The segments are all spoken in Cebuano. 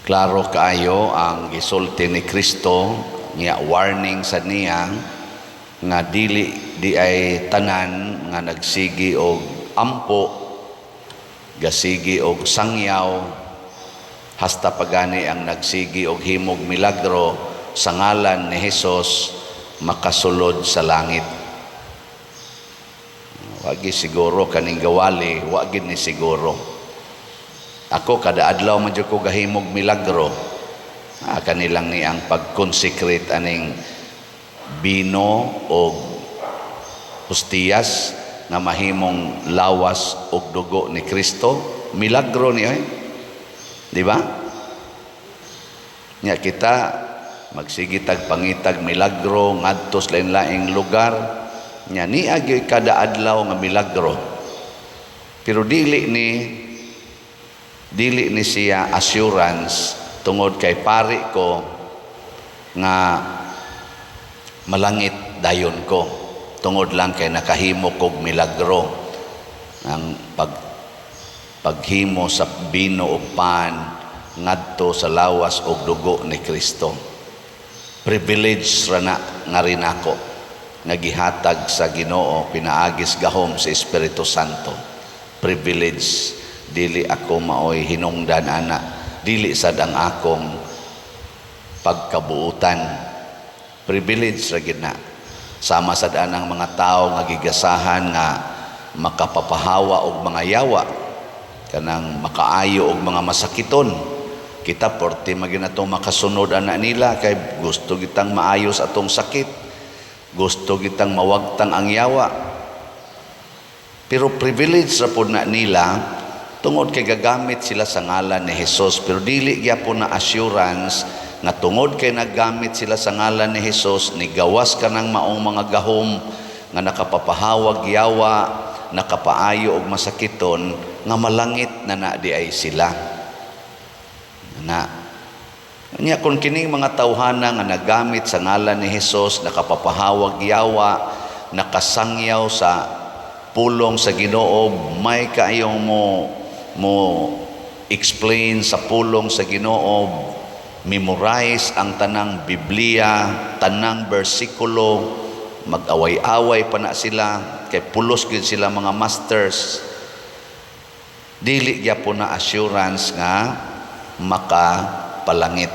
Klaro kaayo ang gisulti ni Kristo nga warning sa niya nga dili diay tanan nga nagsigi og ampo, gasigi og sangyaw, hasta pagani ang nagsigi og himog milagro sa ngalan ni Hesus makasulod sa langit. Wagi siguro kaning gawali, wagi ni siguro. Ako, kada adlaw man jud ko gahimog milagro. Ah, kanilang ni ang pag-consecrate aning bino og hostiyas nga mahimong lawas og dugo ni Kristo, milagro ni ay. Di ba? Nya kita magsige tag pangitag milagro ngadto sa lain-laing lugar. Nya nia gyud kada adlaw nga milagro. Pero dili ni siya assurance tungod kay pari ko nga malangit dayon ko tungod lang kay nakahimo kog milagro ang paghimo sa bino ug pan ngadto sa lawas ug dugo ni Kristo. Privilege ra na nga rinako nga gihatag sa Ginoo pinaagis gahom sa Espiritu Santo. Privilege, dili ako maoy hinungdan ana, dili sad ang akong pagkabuutan. Privilege ra gid na. Sama sad anang mga tawo nga gigasahan nga makapapahawa og mga yawa, kanang makaayo og mga masakiton. Kita porte maginato makasunod ana nila kay gusto gitang maayos atong sakit, gusto gitang mawagtang ang yawa. Pero privilege ra pod na nila tungod kay gagamit sila sa ngalan ni Jesus, pero dili gyapon na assurance nga tungod kay naggamit sila sa ngalan ni Jesus, nigawas kanang maong mga gahom nga nakapapahawag yawa, nakapaayo og masakiton, nga malangit na na diay sila na. Nya kung kining mga tawhana nga nagamit sa ngalan ni Hesus, nakapapahawag yawa, nakasangyaw sa pulong sa Ginoo, may kaayong mo explain sa pulong sa Ginoo, memorize ang tanang Biblia, tanang bersikulo, mag-away-away pa na sila kay pulos gyud sila mga masters, dili gyapon na assurance nga makapalangit.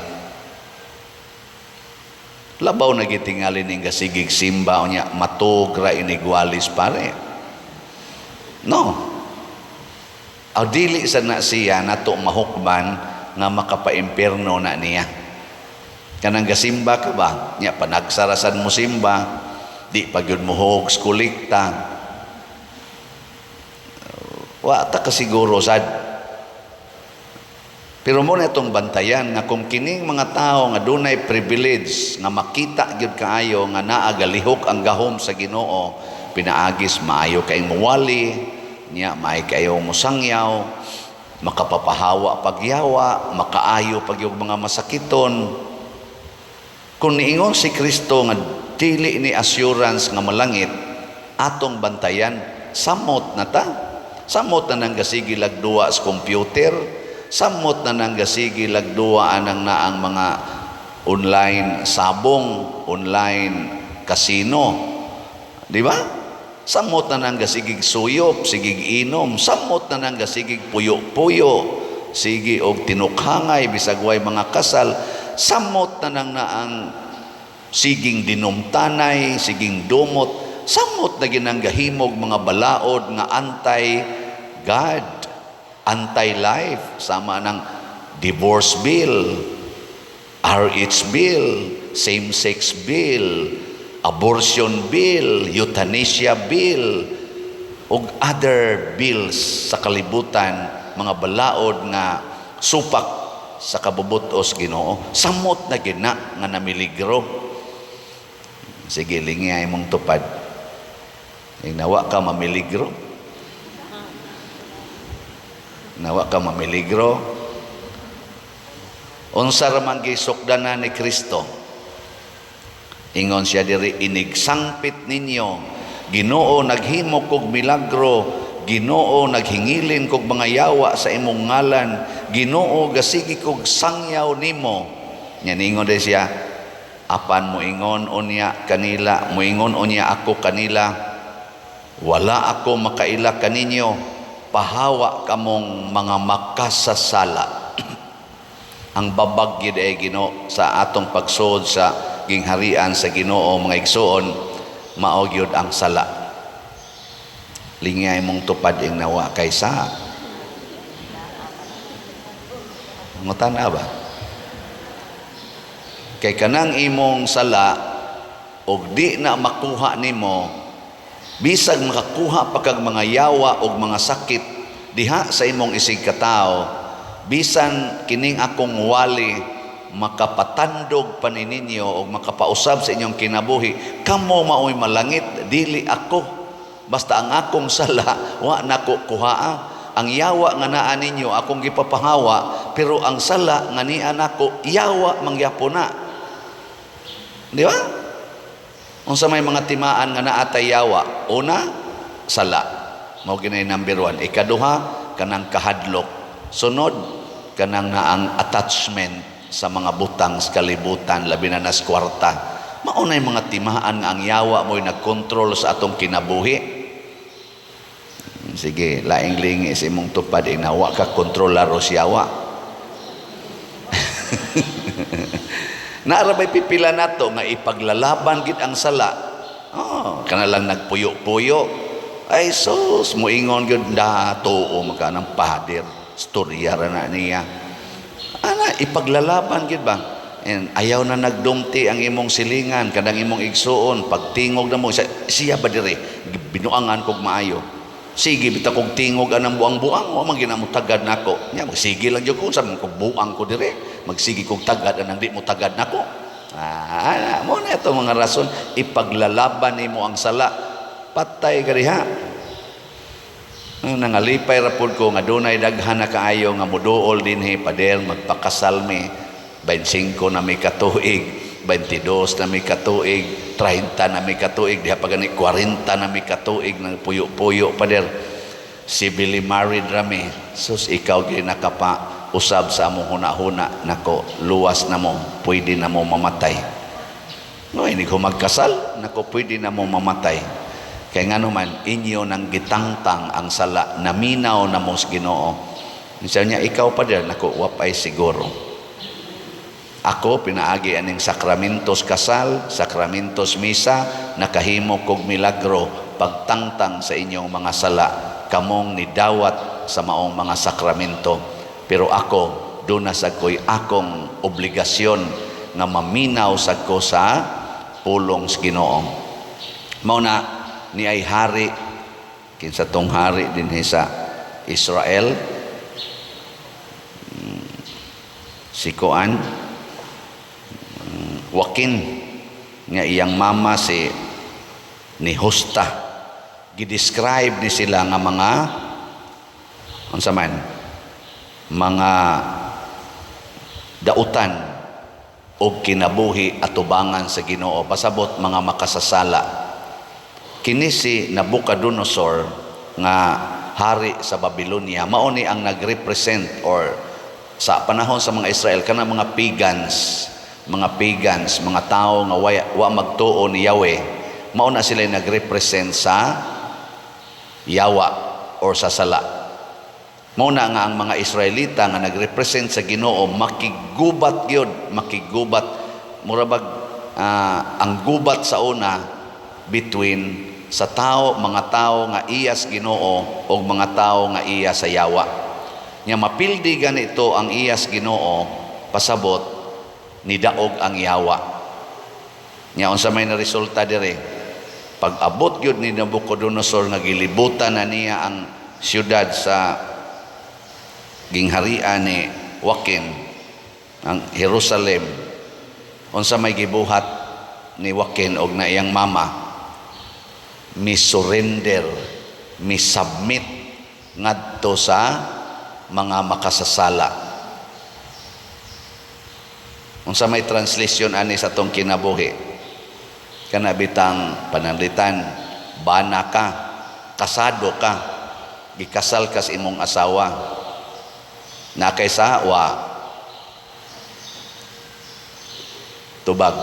Labaw na gitingali ning gasigig simba, unya matug ra inigwalis pare. No. Aw, dili sa na siya nato mahukman nga makapaimpierno na niya. Kanang gasimba ka ba? Nya panagsarasan mo simba, di pa gyud mo hogs kolekta. Wa ta kasiguro sad. Pero mo na itong bantayan nga kung kining mga tao nga dunay privilege nga makita gyud kaayo nga naa galihok ang gahom sa Ginoo pinaagis maayo kay muwali niya, maayo kayo musangyaw, makapapahawa pagyawa, makaayo pag yung mga masakiton. Kung niingon si Kristo nga dili ni assurance nga malangit, atong bantayan, samot na ta. Samot na nang gasigi lagduwa sa computer, samot na nang gasigi lagduwa anang naang mga online sabong, online casino. Di ba? Samot na nang gasigig suyop, sigig inom, samot na nang gasigig puyo-puyo, sige og tinukhangay bisag way mga kasal, samot na nang naang siging dinumtanay, siging dumot, samot na ginang gahimog mga balaod nga anti-God, anti-life, sama ng divorce bill, RH bill, same-sex bill, abortion bill, euthanasia bill, ug other bills sa kalibutan, mga balaod nga supak sa kabubutos Ginoo. Samot na gina nga namiligro. Sige, lingi imong tupad. Nawa ka mamiligro. Nawa ka mamiligro. Unsa ra man gisukdanan ni Kristo? Ingon siya diri, "Inigsangpit ninyo, Ginoo, naghimo kog milagro, Ginoo, naghingilin kog mga yawa sa imong ngalan." "Ginoo, gasigi kog sangyaw nimo." Nya ningon day siya, "Apan moingon unya kanila, moingon unya ako kanila, 'Wala ako makaila kaninyo, pahawa kamong mga makasasala.'" Ang babag gyud ay Ginoo sa atong pagsuod sa gingharian sa Ginoo, mga igsuon, mao gyud ang sala. Lingay mong tupad ing nawa kaysa ngutana ba? Kay kanang imong sala og di na makuha nimo, bisag makakuha pa kag mga yawa og mga sakit diha sa imong isig katawo, bisan kining akong wali makapatandog pa ninyo og makapausab sa inyong kinabuhi, kamo maoy malangit, dili ako. Basta ang akong sala wa nako kuhaa. Ang yawa nga naa ninyo akong gipapahawa, pero ang sala nga niya nako, yawa mangyapon na. Di ba? Unsa may mga timaan nga naatay yawa? Una, sala. Mao ginay number 1. Ikaduha, kanang kahadlok. Sunod, kanang naang attachment sa mga butang sa kalibutan, labi na nas kwarta. Mao nay mga timaan nga ang yawa mo'y nagkontrol sa atong kinabuhi. Sige, laing lingi sa imong tupad, inawa ka kontrolaro si yawa. Naara bay pipila nato nga ipaglalaban gid ang sala. Oh, kana lang nagpuyo-puyo. Ay sus, moingon gyud da tuo maka ng pader. Storya ra na niya. Ana, ipaglalaban gid ba? And ayaw na nagdumti ang imong silingan, kanang imong igsuon, pagtingog na mo, siya ba dire? Binuangan kog maayo. Sige, bitaw kog tingog anang buang-buang, wa man ginamo tagad nako. Nya magsige lang jud ko sa ko buang ko dire, magsige kog tagad anang di mo tagad nako. Ah, mo na ito mga rason ipaglalaban nimo ang sala. Patay ka diha. Nangalipay ra pud ko nga dunay daghan na kaayo nga moduol dinhi, "Pader, magpakasal mi. 25 na mi katuig, 22 na mi katuig, 30 na mi katuig, diha pa gani 40 na mi katuig nang puyo-puyo, pader. Civilly married rami." Sus, ikaw gyud nakapa usab sa among huna-huna nako, luwas na mo, pwede na mo mamatay. No, hindi ko magkasal, nako, pwede na mo mamatay. Kay ngano man inyo nang gitangtang ang sala, naminaw na mo sa Ginoo. Minsan niya, "Ikaw, pader?" "Nako, wapay siguro. Ako, pinaagi aning sakramentos kasal, sakramentos misa, nakahimo kog milagro pagtangtang sa inyong mga sala, kamong nidawat sa maong mga sakramento. Pero ako, duna sa ko'y akong obligasyon nga maminaw sa ko sa pulong sa Ginoo." Mao na ni ay hari, kinsa tong hari dinhi sa Israel, si Kuan, Joaquin, nga iyang mama si Nehushta. Gidescribe ni sila nga mga unsa man mga dautan og kinabuhi atubangan sa Ginoo, pasabot mga makasasala. Kini si Nabucodonosor nga hari sa Babylonia, mao ni ang nagrepresent or sa panahon sa mga Israel kana mga pagans, mga pagans, mga tao nga wa magtuo ni Yahweh, mao na sila nagrepresent sa yawa or sa sala. Mao na nga ang mga Israelita nga nagrepresent sa Ginoo makigubat gyud, makigubat, mura bag ang gubat sa una between sa tao, mga tao nga iyas Ginoo o mga tao nga iya sa yawa. Nya mapildi ganito ang iyas Ginoo, pasabot nidaog ang yawa. Nya unsa may na resulta dire? Pag abot gyud ni Nabucodonosor nga gilibutan na niya ang siyudad sa gingharian ni Joaquin, ang Jerusalem, unsa may gibuhat ni Joaquin og na iyang mama? Mi surrender, mi submit ngadto sa mga makasasala. Unsa may translation ani sa atong kinabuhi? Kana bitang pananglitan bana ka, kasado ka, gikasal ka sa imong asawa. Na kay sa wa tubag.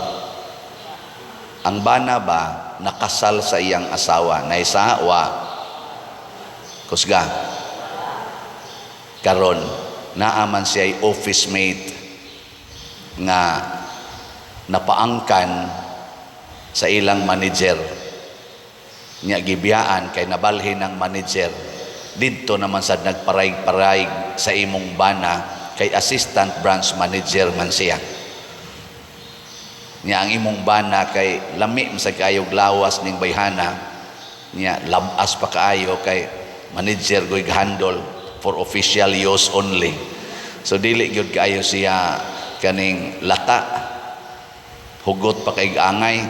Ang bana ba nakasal sa iyang asawa? Naisa wa kusga. Karon naa man siya office mate nga napaangkan sa ilang manager nya, gibiyaan kay nabalhin ng manager. Didto naman sad nagparayg-parayg sa imong bana kay assistant branch manager man siya. Nya ang imong bana kay lami man sa kaayog lawas ning bayhana nya, labas pa kaayo kay manager goy handle for official use only. So dili gyud kaayo siya kaning lata, hugot pa kay angay.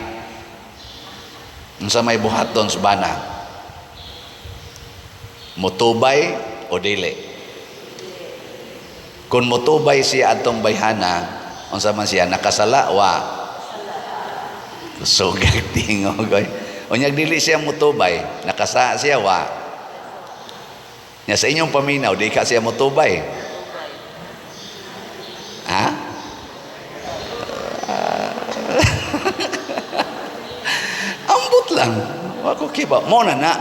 Unsa may buhaton sa bana? Mutubay o dili? Kung mutubay siya atong bayhana, unsa man siya, nakasala wa? Sugag tingog oy. Unyag dili siya mutubay, nakasa siya wa? Nya sa inyong paminaw, di ka siya mutubay. Ha? Ambot lang. Wa ko kiba. Mo na na.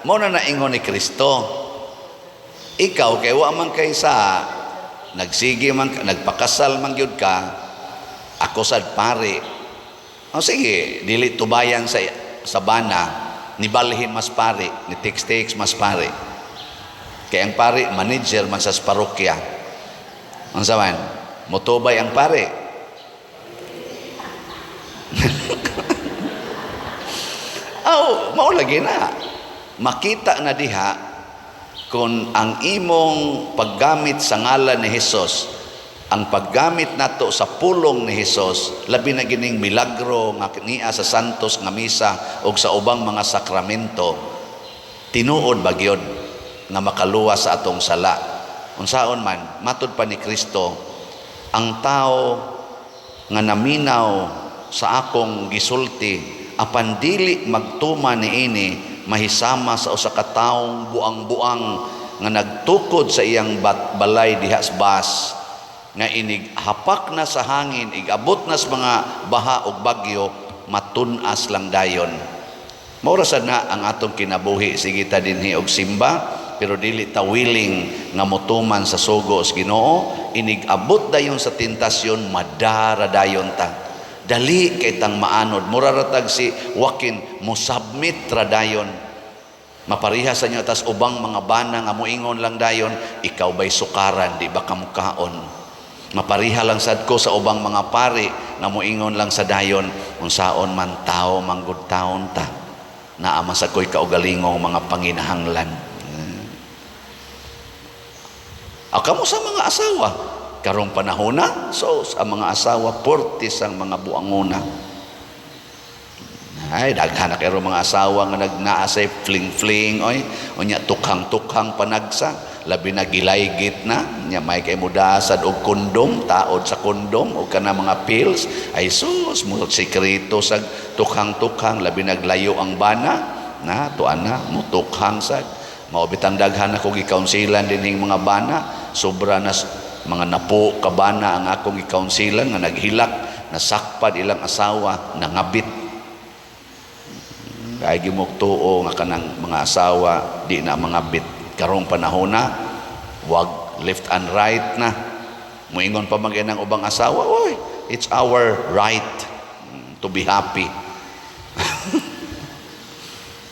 Mo na na ingon ni Kristo. Ikaw kay wa man kay sa nagsige man ka, nagpakasal man gyud ka, ako sad pare. O sige, dili tubayan sa bana, nibalhin mas pare, ni text mas pare. Kay ang pare manager man sa parokya. Unsa man? Mutubay ang pare. Aw, mao lagi na. Makita na diha kung ang imong paggamit sa ngalan ni Hesus, ang paggamit nato sa pulong ni Hesus, labi na gining milagro nga niya sa santos nga misa og sa ubang mga sakramento, tinuod ba gyud nga makaluwas sa atong sala? Unsaon man, matud pa ni Kristo, ang tao nga naminaw sa akong gisulti apan dili magtuma niini, mahisama sa usa ka taong buang-buang nga nagtukod sa iyang balay diha sa bas nga inig hapak na sa hangin, igabot na sa mga baha ug bagyo, matun-as lang dayon. Mao ra sad na ang atong kinabuhi. Sige ta dinhi og simba, pero dili ta willing nga motuman sa sugo sa Ginoo. Inig abot dayon sa tentasyon, madara dayon ta. Dali kay tang maanod. Mura ra tag si Joaquin, mo submit ra dayon. Mapariha sa inyo tas ubang mga bana nga moingon lang dayon, "Ikaw ba'y sukaran, di ba kamukaon?" Mapariha lang sad ko sa ubang mga pari nga moingon lang sa dayon, "Unsaon man, tao manggod taon ta. Naa man sa ko'y kaugalingong mga panginahanglan." Kamo sa mga asawa, karong panahona, so sa mga asawa portis ang mga buangona. Ay, daghan na kayo mga asawa nga nagnaa say fling-fling, oy. Unya tukhang-tukhang panagsa, labi na gilaygit na, nya may kay mudasad og kondom, taod sa kondom og kana mga pills. Ay sus, mo sekreto sa tukhang-tukhang, labi naglayo ang bana, na tuan na mutukhang sad. Mao bitang daghan ako gikaunsilan dinhing mga bana, sobra na mga napo ka bana ang akong gikaunsilan nga naghilak, nasakpad ilang asawa, nangabit. Kay gimok tuo nga kanang mga asawa di na mangabit karong panahona, wag left and right na. Moingon pa man ang ubang asawa, "Oy, it's our right to be happy."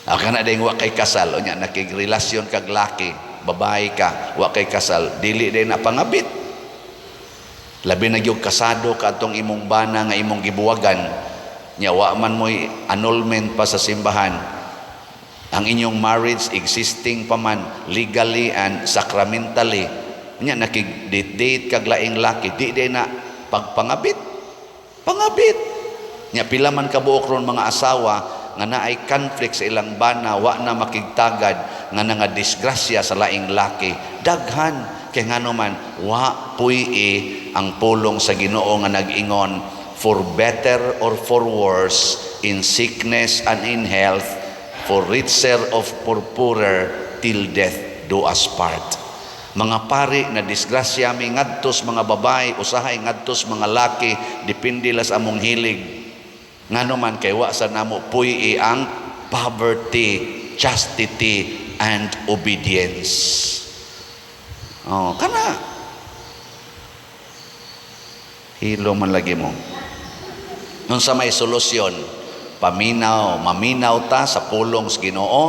Aka na ding wa kay kasal, unya nakigrelasyon kag laki, babae ka, wa kay kasal, dili din na pangabit. Labi na gyud kasado ka atong imong bana nga imong gibuwagan, nya wa man mo'y annulment pa sa simbahan. Ang inyong marriage existing pa man legally and sacramentally. Nya nakig-date kag laing laki, di din na pagpangabit. Pangabit. Nya pila man kabuok ron mga asawa nga naay conflict sa ilang bana, wa na makigtagad nga nga disgrasya sa laing laki. Daghan kay ngano man wa puy-i ang pulong sa Ginoo nga nag-ingon, "For better or for worse, in sickness and in health, for richer or for poorer, till death do us part." Mga pari na disgrasya mi ngadtos mga babae, usahay ngadtos mga laki, depende la sa among hilig. Ngano man kay wa sa namo puy ang poverty, chastity and obedience. Oh, kana. Hilo man lagi mo. Unsa may solusyon? Paminaw, maminaw ta sa pulong sa Ginoo,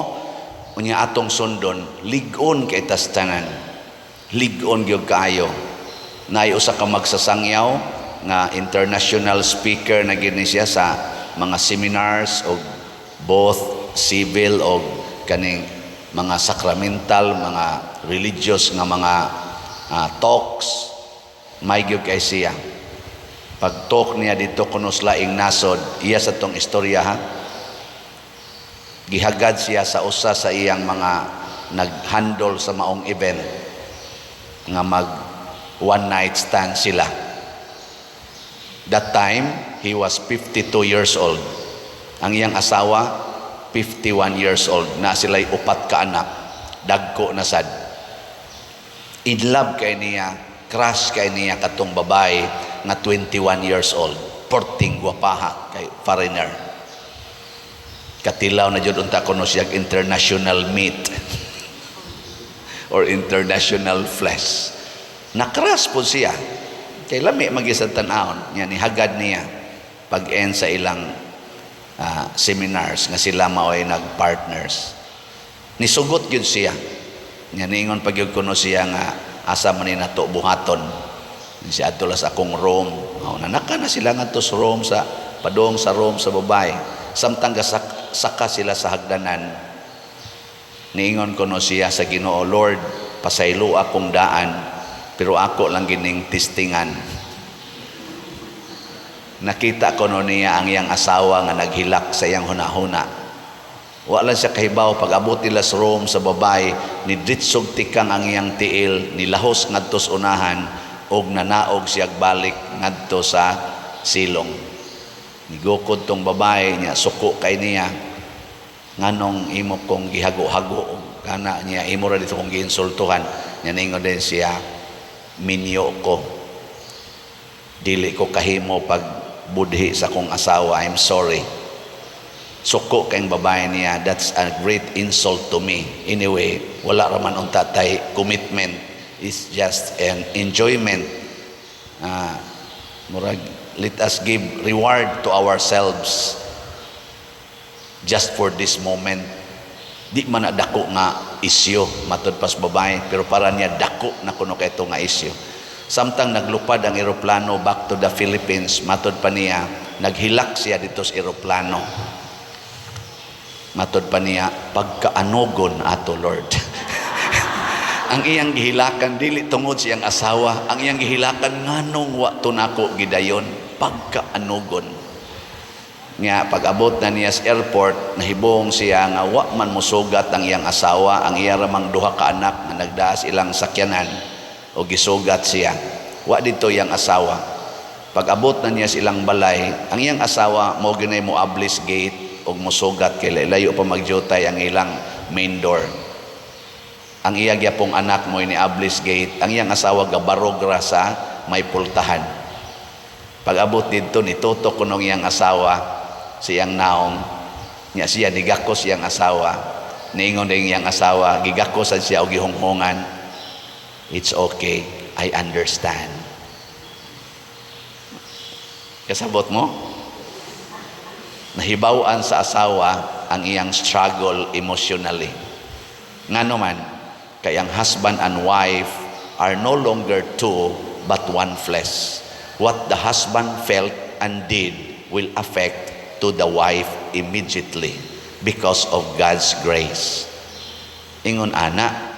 unya atong sundon, lig-on kay tas tanan. Lig-on gyud kaayo. Naay usa ka magsasangyaw nga international speaker na gini siya sa mga seminars og both civil og kaning mga sacramental, mga religious nga mga talks. May gyud kay siya. Pag talk niya dito kuno sa laing nasod, iya sa tong istorya ha. Gihagad siya sa usa sa iyang mga nag-handle sa maong event nga mag one night stand sila. That time, he was 52 years old. Ang iyang asawa, 51 years old. Na sila'y upat ka anak. Dagko na sad. In love kay niya, crush kay niya katong babae nga 21 years old. Porting gwapaha kay foreigner. Katilaw na jud unta kuno siya international meat or international flesh. Na-crush po siya. Kay lami magi sa tan-awon niya, ni hagad niya pag-end sa ilang seminars nga sila mao'y nag-partners. Nisugot gyud siya. Nya niingon pag gyud kuno siya nga asa man ni nato buhaton. Siya adto sa akong room. Oh, nanaka na sila ngadto sa room, sa padong sa room sa babae. Samtang gasak saka sila sa hagdanan, niingon kuno siya sa Ginoo, "Lord, pasaylo akong daan, pero ako lang gining testingan." Nakita kuno niya ang iyang asawa nga naghilak sa iyang hunahuna. Wala siya kahibaw, pag abot nila sa room sa babae, ni ditsog tikang ang iyang tiil, nilahos ngadto sa unahan og nanaog siya balik ngadto sa silong. Nigukod tong babae niya, suko kay niya, "Nganong imo kong gihago-hago kana?" Niya, "Imo ra dito kong giinsultuhan." Nya ningon din siya, "Minyo ko, dili ko kahimo pag budhi sa akong asawa. I'm sorry." Suko kayong babae niya, "That's a great insult to me. Anyway, wala raman unta tay commitment, it's just an enjoyment. Murag let us give reward to ourselves just for this moment." Di man na dako nga isyu matud pas babae, pero para niya dako na kuno kay nga isyu. Samtang naglupad ang eroplano back to the Philippines, matud pa niya naghilak siya dito sa eroplano. Matud pa niya, "Pagkaanugon ato, Lord." Ang iyang gihilakan dili tungod sa iyang asawa, ang iyang gihilakan nganong wa to nako gidayon. Pagkaanugon. Nga pag-abot na niya sa airport, nahibong siya nga wa man mosugat ang iyang asawa, ang iya ramang duha ka anak nga nagdaas ilang sakyanan o gisugat siya. Wa dito iyang asawa. Pag abot na niya sa ilang balay, ang iyang asawa mo ginay mo ablis gate og mosugat kay layo pa magdyutay ang ilang main door. Ang iya gyapong anak mo ni ablis gate, ang iyang asawa gabarog ra sa may pultahan. Pag abot didto, nitutok kunong iyang asawa sa iyang naong. Nya siya nigakos iyang asawa. Niingon din iyang asawa, gigakos sad siya og gihunghungan, "It's okay, I understand." Kasabot mo? Nahibaw-an sa asawa ang iyang struggle emotionally. Ngano man, kay ang husband and wife are no longer two but one flesh. What the husband felt and did will affect to the wife immediately because of God's grace. Ingon ana,